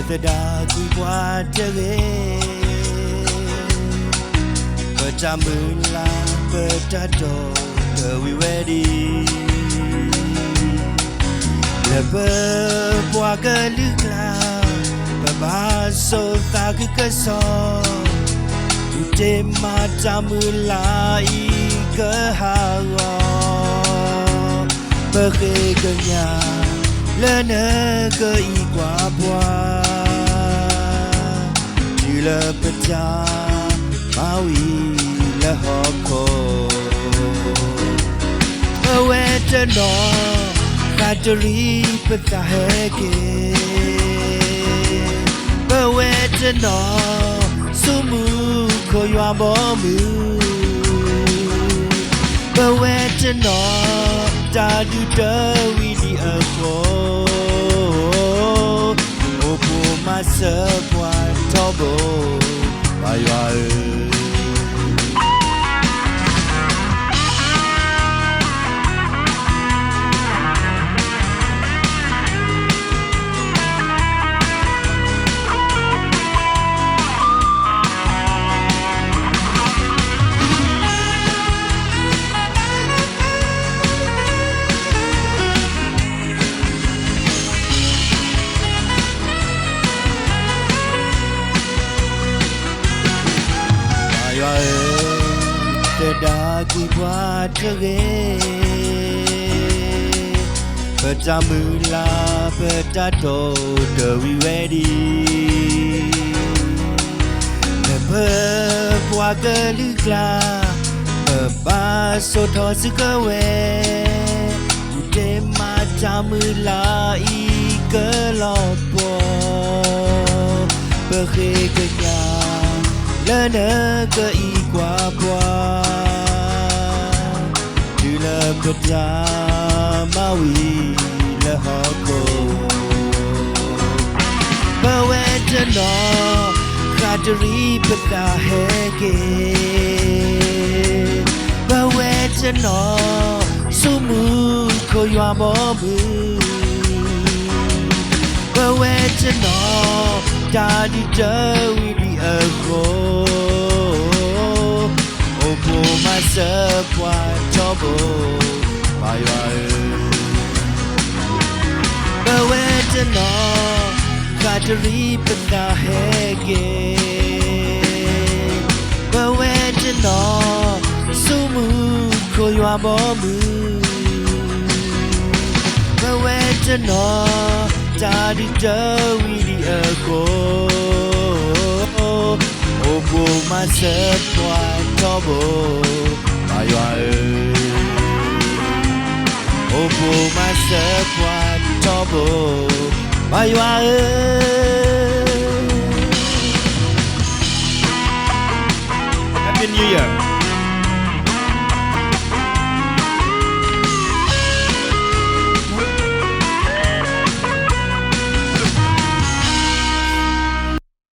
သဒၣ်ကွံာ်ပှၤတဂ့ၤ, ပတၢ်မုၢ်လၢ် ပတၢ်တိာ်တဝံၤဝဲဒံး, လၢပပှၤကလုာ်ကျါ ပဘၣ်စိာ်သးခုကစီၣ်, ဒုးတ့ၢ်မးတၢ်မုၢ်လၢ်အံၤကဟးဂီၤ, ပဃ့ကညးလၢနကအံးကွၢ်ပှၤ, တုၤလၢပတၢ်မၤဝံၤလၢဟီၣ်ခိၣ်, ပဝဲတနီၤ ဃးတရံးပသးဟဲက့ၤ, ပဝဲတနီၤ ဆူမူခိၣ်ယွၤဘီမုၢ်, ပဝဲတနီၤ တၢ်ဒုးတဝံၤဒံးအဃိ, အိၣ်ဘှံးမၤစၢၤပှၤထီဘိ, ပၢ်ယွၤဧၢ. ပၢ်ယွၤဧၢ, သဒၣ်ကွံာ်ပှၤတဂ့ၤ, ပတၢ်မုၢ်လၢ် ပတၢ်တိာ်တဝံၤဝဲဒံး, လၢပပှၤကလုာ်ကျါ ပဘၣ်စိာ်ထီၣ်စုကဝဲၤ, ဒုးတ့ၢ်မးတၢ်မုၢ်လၢ်အံၤကလီၤပှီၢ်, ပဃ့ကညးလၢနကအံးကွၢ်ပှၤ, တုၤလၢပတၢ်မၤဝံၤလၢဟီၣ်ခိၣ်, ပဝဲတနီၤ ဃးတရံးပသးဟဲက့ၤ, ပဝဲတနီၤ ဆူမူခိၣ်ယွၤဘီမုၢ်, ပဝဲတနီၤ တၢ်ဒုးတဝံၤဒံးအဃိ, အိၣ်ဘှံးမၤစၢၤပှၤထီဘိ, ပၢ်ယွၤဧၢ. ပဝဲတနီၤ ဃးတရံးပသးဟဲက့ၤ, ပဝဲတနီၤ ဆူမူခိၣ်ယွၤဘီမုၢ်, ပဝဲတနီၤ တၢ်ဒုးတဝံၤဒံးအဃိ, အိၣ်ဘှံးမၤစၢၤပှၤထီဘိ, ပၢ်ယွၤဧၢ. အိၣ်ဘှံးမၤစၢၤပှၤထီဘိ, ပၢ်ယွၤဧၢ. Happy New Year.